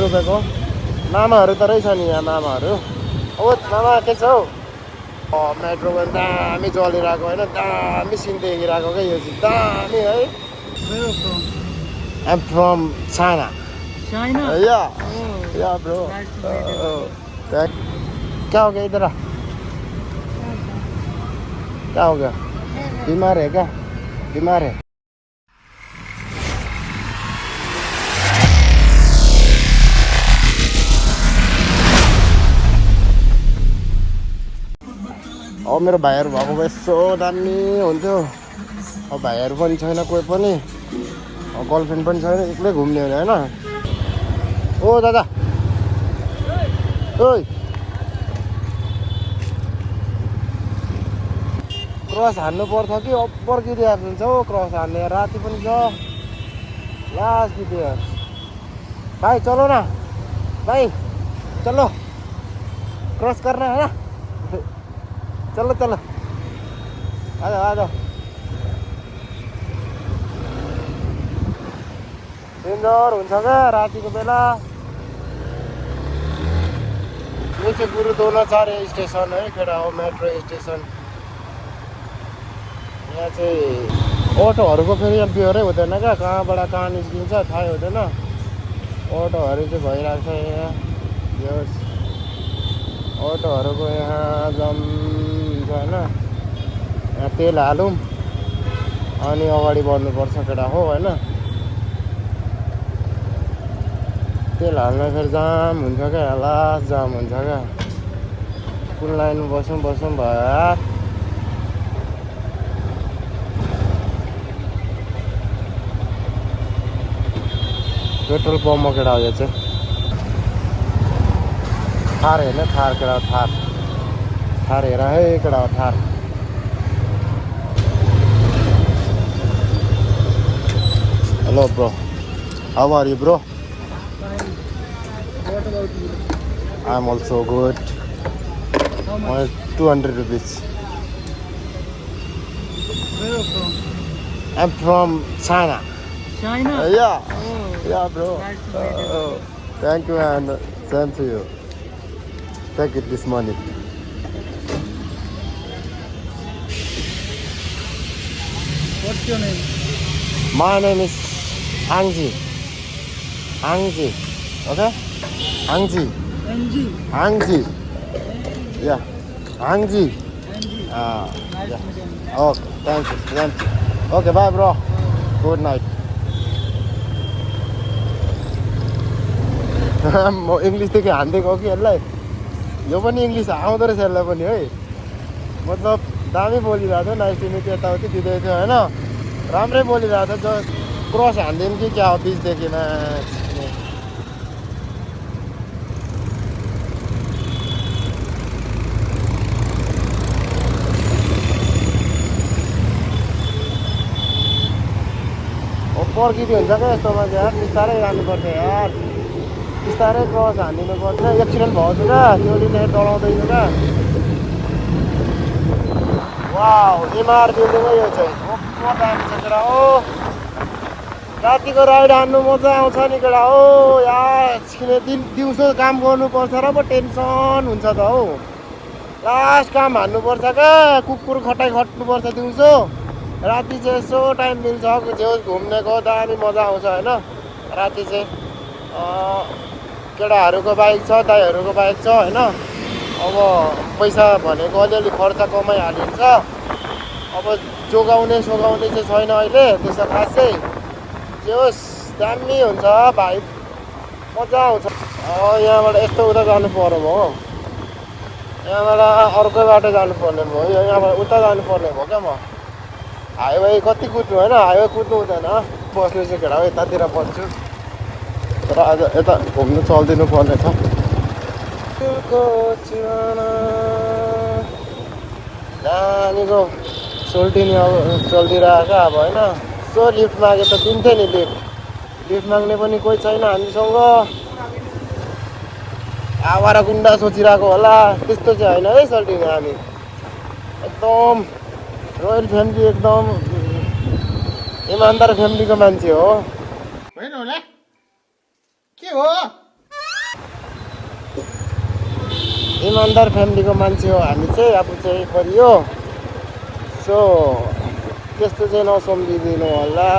रुपियाँको मामाहरू त रहेछ नि यहाँ मामाहरू। ओ मामा के छ हौ? मेट्रोमा दामी चलिरहेको होइन, दामी सिन देखिरहेको क्या यो चाहिँ दामी है। I'm from China. China? Yeah. Oh, Yeah, bro. nice to meet you. क्या हो गया इधर आ? क्या हो गया? बीमार है क्या? बीमार है? अब मेरो भाइहरू भएको भए यस्तो दामी हुन्थ्यो। अब भाइहरू पनि छैन, कोही पनि गर्लफ्रेन्ड पनि छैन, एक्लै घुम्ने हो होइन। ओ दादा, ओइ क्रस हान्नु पर्छ कि अप्पर गिरिरहेको हुन्छ हौ। क्रस हान्ने राति पनि छ, लास्ट गिरियो। भाइ चलो न, भाइ चलो क्रस करना है ना, चलो चलो आ जाओ आ जाओ। डेन्जर हुन्छ क्या रातिको बेला। यो चाहिँ गुरुद्वाराचार्य स्टेसन है केटा हो, मेट्रो स्टेसन। यहाँ चाहिँ अटोहरूको फेरि यहाँ बिहोरै हुँदैन क्या, कहाँबाट कहाँ निस्किन्छ थाहै हुँदैन। अटोहरू चाहिँ भइरहेको छ यहाँ। यस अटोहरूको यहाँ जम छ होइन। यहाँ तेल हालौँ अनि अगाडि बढ्नुपर्छ केटा हो होइन। तेल हाल्न फेरि जाम हुन्छ क्या, लास्ट जाम हुन्छ क्या। कुन लाइनमा बसौँ बसौँ भयो। पेट्रोल पम्पमा केटा हो यो चाहिँ। थार हेर्ने, थार केटा हो, थार थार हेर है केटा हो, थार। Hello bro, how are you bro? What about you? I'm also good. How much? 200 rupees. Where are you from? I'm from China. China? Yeah. Oh, Yeah, bro. nice to meet you. Thank you and same to you. Take it this money. What's your name? My name is Angji. Angji. Okay? Angji. NG. Angji. Yeah. Angji. NG. Ah. Nice Yeah. to meet you. Okay. Thank you. Thank you. Okay, bye, bro. Good night. म इङ्ग्लिसदेखि हानिदिएको कि यसलाई। यो पनि English आउँदो रहेछ यसलाई पनि है। मतलब दामी बोलिरहेको थियो, नाइस टु मिट यताउति दिँदै थियो होइन। राम्रै बोलिरहेको थियो। जो क्रस हानिदिउँ कि क्या हो बिचदेखि म्याच। पर्खिँदै हुन्छ क्या यस्तोमा चाहिँ यार। बिस्तारै जानुपर्छ यार, बिस्तारै क्रस हानिदिनुपर्छ। एक्सिडेन्ट भएको छ क्या, त्योले डराउँदैछ क्या। वाउ इमार बिल्डिङ हो यो चाहिँ, कस्तो दामी छ केटा हो। रातिको राइड हान्नु मजा आउँछ नि केटा हो यार। दिउँसो काम गर्नुपर्छ र पो टेन्सन हुन्छ त हौ। लास्ट काम हान्नुपर्छ क्या, कुकुर खटाइ खट्नुपर्छ दिउँसो। राति चाहिँ यसो टाइम मिल्छ, छेउ घुम्नेको दामी मजा आउँछ होइन। राति चाहिँ केटाहरूको बाइक छ, दाइहरूको बाइक छ होइन। अब पैसा भनेको अलिअलि खर्च कमाइहालिन्छ। अब जोगाउने सोगाउने चाहिँ छैन अहिले त्यस्तो खासै। जे होस् दामी हुन्छ भाइ, मजा आउँछ। यहाँबाट यस्तो उता जानु पर्यो भयो, यहाँबाट अर्कै बाटो जानुपर्ने भयो। यहाँबाट उता जानुपर्ने भयो क्या म। हाइवे कति कुद्नु होइन, हाइवे कुद्नु हुँदैन। बस्नु चाहिँ केटा हो यतातिर बस्छु, तर आज यता घुम्नु चलिदिनु पर्ने छ। नानीको सोल्टिनी अब चलिदिरहेको अब होइन। यसो लिफ्ट मागे त दिन्थ्यो नि लिफ्ट माग्ने पनि कोही छैन हामीसँग। आवारा गुन्डा सोचिरहेको होला, त्यस्तो चाहिँ होइन है सोल्टिनी। हामी एकदम रोयल फ्यामिली, एकदम इमान्दार फ्यामिलीको मान्छे हो। होइन होला के हो इमान्दार फ्यामिलीको मान्छे हो हामी चाहिँ, अब चाहिँ परियो। सो त्यस्तो चाहिँ नसम्झिदिनु होला।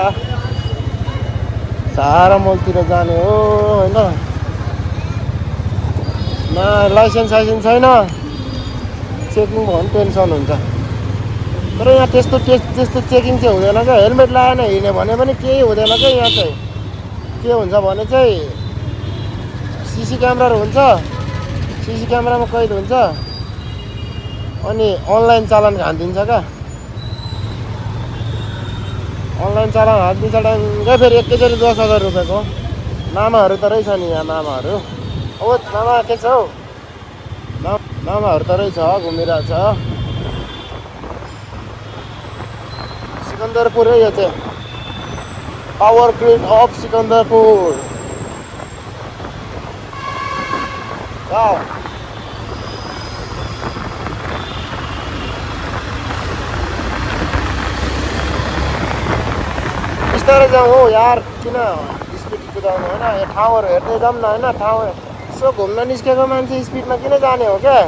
सारा मलतिर जाने हो होइन। न लाइसेन्स साइसेन्स छैन, चेकिङ भयो भने टेन्सन हुन्छ। तर यहाँ त्यस्तो चेकिङ चाहिँ हुँदैन क्या। हेलमेट लगाएन हिँड्यो भने पनि केही हुँदैन क्या। यहाँ चाहिँ के हुन्छ भने चाहिँ सिसी क्यामेराहरू हुन्छ, सिसी क्यामेरामा कैद हुन्छ, अनि अनलाइन चालान हानिदिन्छ क्या। अनलाइन चालान हानिदिन्छ ट्याङ्कै, फेरि एकैचोटि 10,000 रुपियाँको। मामाहरू त रहेछ नि यहाँ, मामाहरू। अब मामा के छ हौ? मामाहरू त रहेछ, घुमिरहेछ। सिकन्दरपुर है यो चाहिँ, power grid of Sikandarpur. Wow, बिस्तारै जाउँ हौ यार, किन स्पिड कुदाउनु होइन। यो ठाउँहरू हेर्दै जाऊँ न होइन। ठाउँ यसो घुम्न निस्केको मान्छे स्पिडमा किन जाने हो क्या।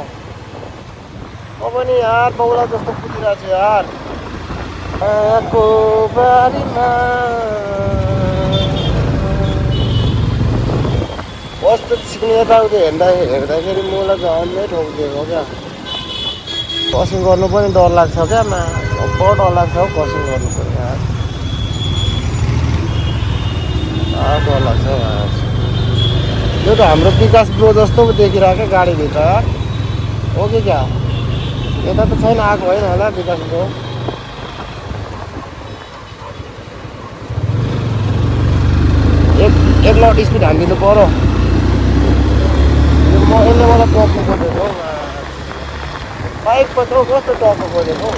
म पनि यार बौला जस्तो कुदिरहेको छु यार। मायाको बारीमा कस्तो छिक्ने यताउति हेर्दाखेरि मलाई झन्डै ठोकिदिएको क्या। क्रसिङ गर्नु पनि डर लाग्छ क्या। बहुत डर लाग्छ हौ क्रसिङ गर्नु पनि यार। डर लाग्छ हौ यार। यो त हाम्रो विकास ब्रो जस्तो पो देखिरहेको क्या गाडीभित्र हो कि क्या। यता त छैन, आएको होइन होला विकास ब्रो। एक लट स्पिड हानिदिनु पऱ्यो। यसले मलाई टक्नु खोजेको हौ। बाइक पो हौ, कस्तो टक्नु खोजेको हौ।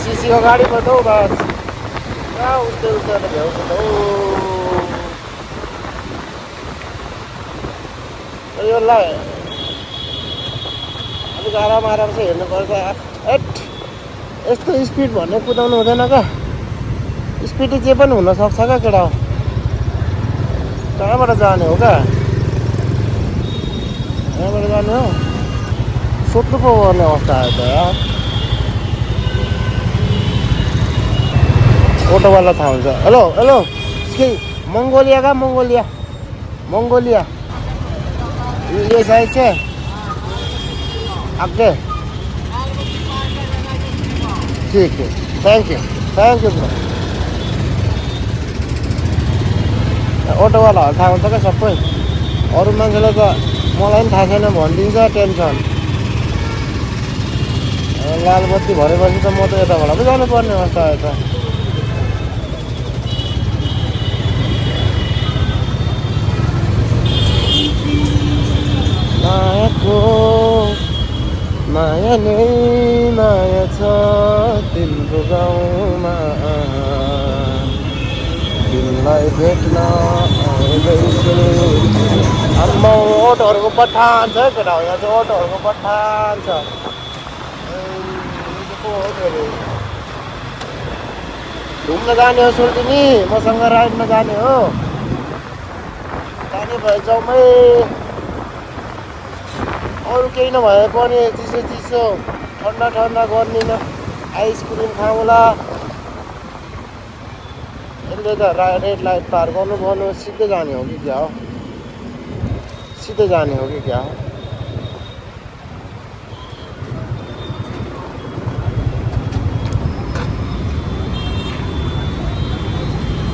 सिसीको गाडी पो त हौ बस। कहाँ उस्तै भ्याउँछ त हौ। यसलाई अलिक आराम चाहिँ हेर्नुपर्छ। एट यस्तो स्पिड भन्ने कुदाउनु हुँदैन क्या। स्पिड जे पनि हुनसक्छ क्या केटा। कहाँबाट जाने हो क्या? यहाँबाट जाने हो? सोध्नु पो पर्ने अवस्था आयो त यार। ऑटोवाला था उनका। हेलो हेलो, इसकी मंगोलिया का, मंगोलिया ये साइड से आगे। ठीक है, थैंक यू ब्रो। ऑटोवाला थाहा हुन्छ क्या सबै। अरू मान्छेलाई त मलाई पनि थाहा छैन भनिदिन्छ, टेन्सन। लाल बत्ती भरेपछि त म त यताबाट पो जानुपर्ने अवस्था आयो त। मायाको माया नै माया छ तिम्रो गाउँमा, तिमीलाई भेट्न आउँदैछु। आम्मा अटोहरूको पठान छ है केटा। यहाँ चाहिँ अटोहरूको पठान छ। घुम्न जाने हो सुर्दिनी, मसँग राइडमा जाने हो। जाने भए जाउँ है। अरू केही नभए पनि चिसो ठन्डा गर्दिनँ, आइसक्रिम खाउँला। यसले त रेड लाइट पार गर्नु सिधै जाने हो कि क्या हो? सिधै जाने हो कि क्या हो?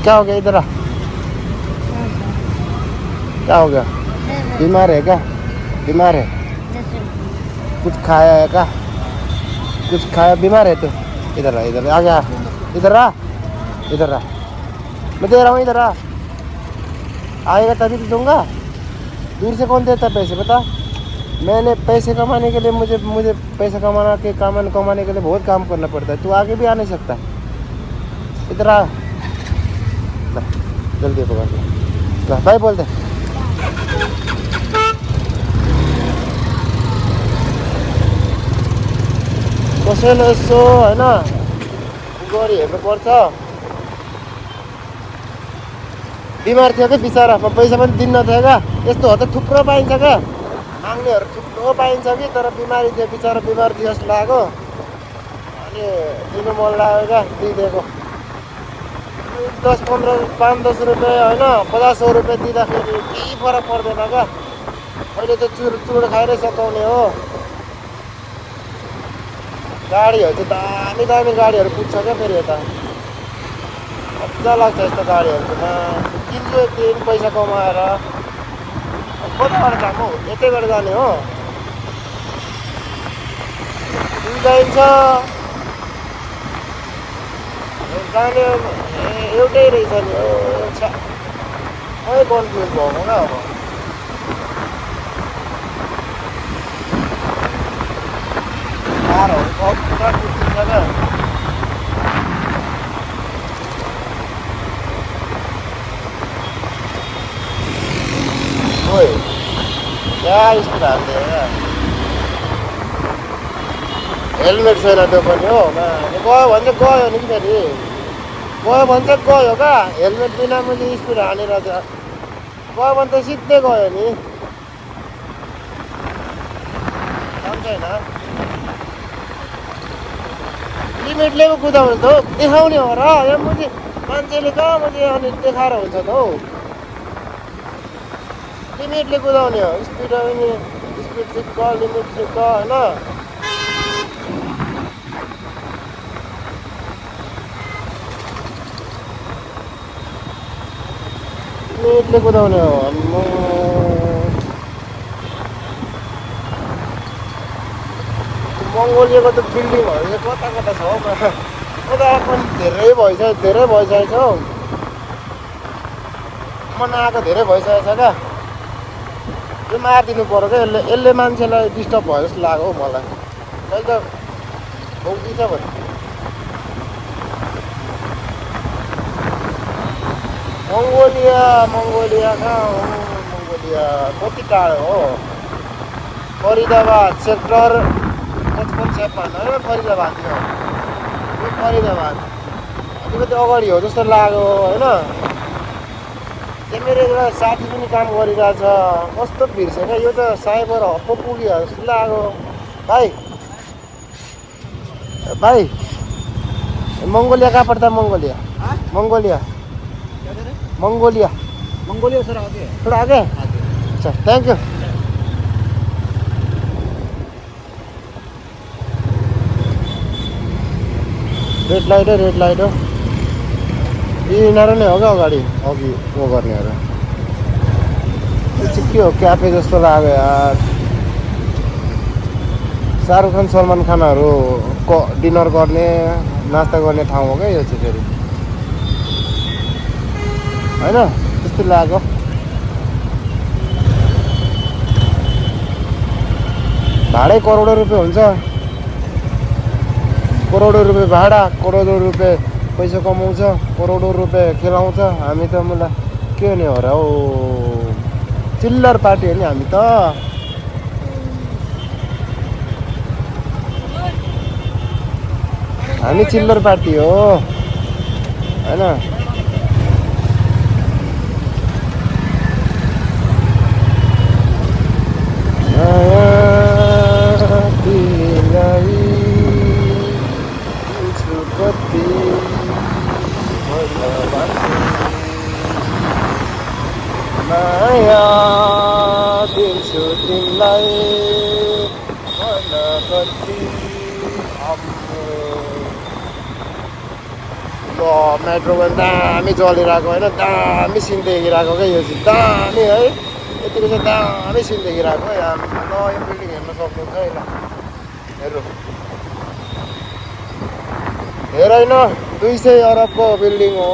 क्या हो गया इधर आ? क्या हो गया? बीमार है क्या? बीमार है? कुछ खाया है क्या? कुछ खाया? बीमार है तू? इधर आ गया। इधर आ। मैं दे रहा हूँ, इधर आ। आएगा तभी तो दूंगा। दूर से कौन देता पैसे बता। मैंने पैसे कमाने के लिए मुझे मुझे पैसे कमाने के लिए बहुत काम करना पड़ता है। तू आगे भी आ नहीं सकता। इधर आ, ला, जल्दी पकड़ ला, भाई बोल दे। कसैले यसो होइन गरी हेर्नुपर्छ। बिमार थियो कि बिचरा, पैसा पनि दिन्न थियो क्या। यस्तोहरू त थुप्रो पाइन्छ क्या, माग्नेहरू थुप्रो पाइन्छ कि, तर बिमारी थियो बिचरा, बिमार थियो जस्तो लाग्यो अनि दिनु मन लाग्यो क्या, दिइदिएको। 10-15 5-10 रुपियाँ होइन 50-100 रुपियाँ दिँदाखेरि केही फरक पर्दैन क्या। अहिले त चुड खाएरै सताउने हो। गाडीहरू चाहिँ दामी दामी गाडीहरू पुग्छ क्या फेरि यता, मजा लाग्छ यस्तो गाडीहरूमा। किन्छु एक दिन पैसा कमाएर। कताबाट जानु हौ, यतैबाट जाने हो। जाइन्छ जाने एउटै रहेछ नि हो। मै कन्फ्युज भएको क्या अब। कारहरू पुरा कुद्दिन्छ क्या। ओए क्या स्पिड हाल्दै क्या। हेलमेट छैन त्यो पनि हो। गयो भने चाहिँ गयो नि कि फेरि, गयो भने चाहिँ गयो क्या। हेलमेट बिना मैले स्पिड हानेर चाहिँ गयो भने त सिधै गयो नि। छैन लिमिटले पो कुदाउने त हो, देखाउने हो र यहाँ मुझे मान्छेले कहाँ मुझे अनि देखाएर हुन्छ त हौ। लिमिटले कुदाउने हो। स्पिड ठिक ग, लिमिट ठिक ग होइन। लिमिटले कुदाउने हो। मङ्गोलियाको त बिल्डिङहरू चाहिँ कता कता छ हौ। कता पनि धेरै भइसकेको छ हौ। म नआएको धेरै भइसकेको छ क्या। यो मारिदिनु पर्यो क्या। यसले मान्छेलाई डिस्टर्ब भयो जस्तो लाग्यो हौ मलाई। कहिले त भौँकिन्छ भने मङ्गोलिया कहाँ हो? मङ्गोलिया कति टाढो हो? फरिदाबाद सेक्टर 55 होइन, फरिदाबाद थियो। यो फरिदाबाद अलिकति अगाडि हो जस्तो लाग्यो होइन। त्यहाँ मेरो एउटा साथी पनि काम गरिरहेछ। कस्तो भिड छ क्या। यो त साइबर हप्पो पुग्यो जस्तो लाग्यो। भाइ मंगोलिया कहाँ पड़ता है? मंगोलिया सर आगे है। थोड़ा आगे। अच्छा थैंक यू। रेड लाइट हो। यिनीहरू नै हो क्या अगाडि अघि वो गर्नेहरू। चाहिँ के हो क्याफे जस्तो लाग्यो यार। शाहरुख खान सलमान खानहरू डिनर गर्ने नास्ता गर्ने ठाउँ हो क्या यो चाहिँ फेरि होइन, त्यस्तो लाग्यो। भाडै करोडौँ रुपियाँ हुन्छ। करोडौँ रुपियाँ भाडा, करोडौँ रुपियाँ पैसा कमाउँछ, करोडौँ रुपियाँ खेलाउँछ। हामी त मलाई के हुने हो र हौ, चिल्लर पार्टी हो नि हामी त। हामी चिल्लर पार्टी हो होइन। माया दिन्छु तिमीलाई मन कति ल मेट्रो पनि दामी चलिरहेको होइन, दामी सिन देखिरहेको क्या यो चाहिँ दामी है। यतिको चाहिँ दामी सिन देखिरहेको है। ल यो बिल्डिङ हेर्न सक्नुहुन्छ है। ल हेर्नु हेर होइन, 200 अरबको बिल्डिङ हो।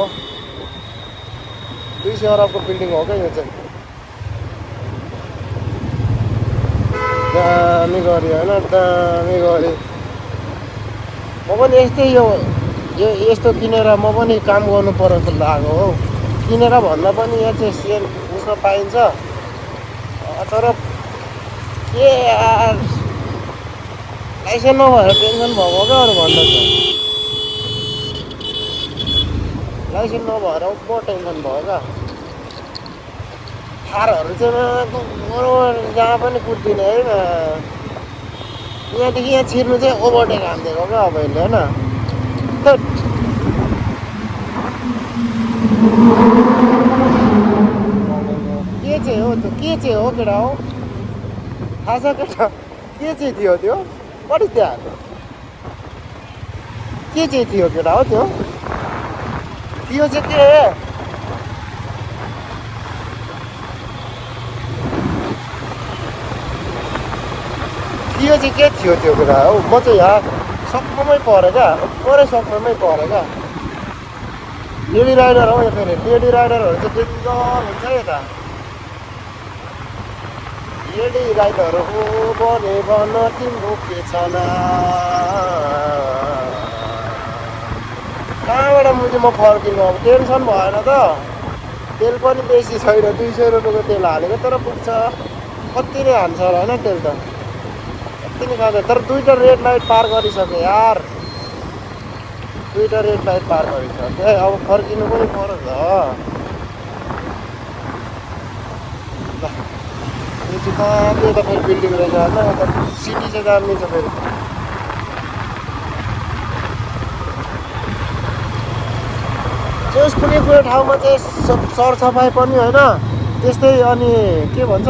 200 अरबको बिल्डिङ हो क्या यो चाहिँ। दामी गरी होइन दामी गरी म पनि यस्तै यो यस्तो किनेर म पनि काम गर्नु पर्यो जस्तो लाग्यो हौ किनेर भन्दा पनि यहाँ चाहिँ सेल उसमा पाइन्छ तर के यार लाइसेन्स नभएर टेन्सन भएको क्या अरू भन्दा त लाइसेन्स नभएर म टेन्सन भयो क्या थारहरू चाहिँ जहाँ पनि कुद्दिनँ है यहाँदेखि यहाँ छिर्नु चाहिँ ओभरटेक हानिदिएको क्या अब यसले होइन के चाहिँ हो त्यो के चाहिँ हो केटा हो थाहा छ केटा के चाहिँ थियो त्यो कति त्यहाँ के चाहिँ थियो केटा हो त्यो थियो चाहिँ के थियो चाहिँ के थियो त्यो कुरा हो म चाहिँ यहाँ सक्नुमै परेँ क्या पुरै सक्नुमै परेँ क्या लेडी राइडर हो यो फेरि लेडी राइडरहरू चाहिँ डेन्जर हुन्छ यता लेडी राइडर हो बने भन तिम्रो के छ न कहाँबाट मुझे म फर्किनु अब टेन्सन भएन त तेल पनि बेसी छैन 200 रुपियाँको तेल हालेको तर पुग्छ कति नै हान्छ होला होइन तेल त कति नै खान्छ तर 2टा रेड लाइट पार गरिसक्यो यार 2टा रेड लाइट पार गरिसक्यो अब फर्किनु पनि पर्यो त यो चाहिँ कहाँ त्यो त फेरि बिल्डिङ रहेछ होइन यता सिटी चाहिँ दामी छ फेरि कुनै कुनै ठाउँमा चाहिँ सरसफाइ पनि होइन त्यस्तै अनि के भन्छ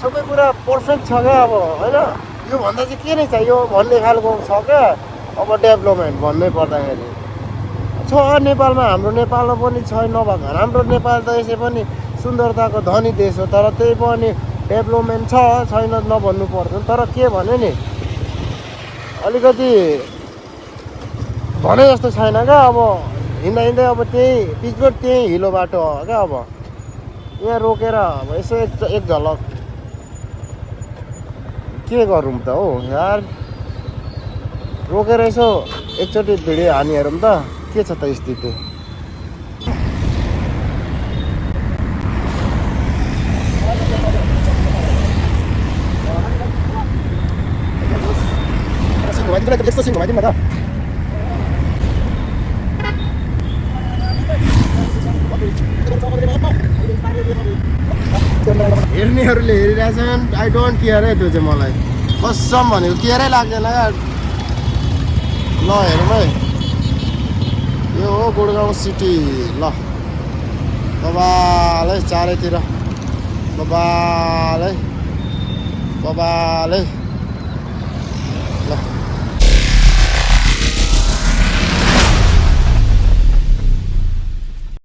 सबै कुरा पर्फेक्ट छ क्या अब होइन योभन्दा चाहिँ के नै चाहियो भन्ने खालको छ क्या अब डेभलपमेन्ट भन्नै पर्दाखेरि छ नेपालमा हाम्रो नेपालमा पनि छैन नभएको हाम्रो नेपाल त यसै पनि सुन्दरताको धनी देश हो तर त्यही पनि डेभलपमेन्ट छ छैन नभन्नु पर्दैन तर के भने नि अलिकति भने जस्तो छैन क्या अब हिँड्दा हिँड्दै अब त्यही पिचबोर्ड त्यही हिलो बाटो हो क्या अब यहाँ रोकेर अब यसो एक झलक के गरौँ त हो यार रोकेर यसो एकचोटि भिडियो हानी हेरौँ त के छ त स्थिति घुमाइदिनु न त हेर्नेहरूले हेरिरहेछन् आई डोन्ट केयर है त्यो चाहिँ मलाई कसम भनेको केयरै लाग्दैन क्या ल हेरौँ है यो हो गुडगाउँ सिटी ल बबाल है चारैतिर बबाल है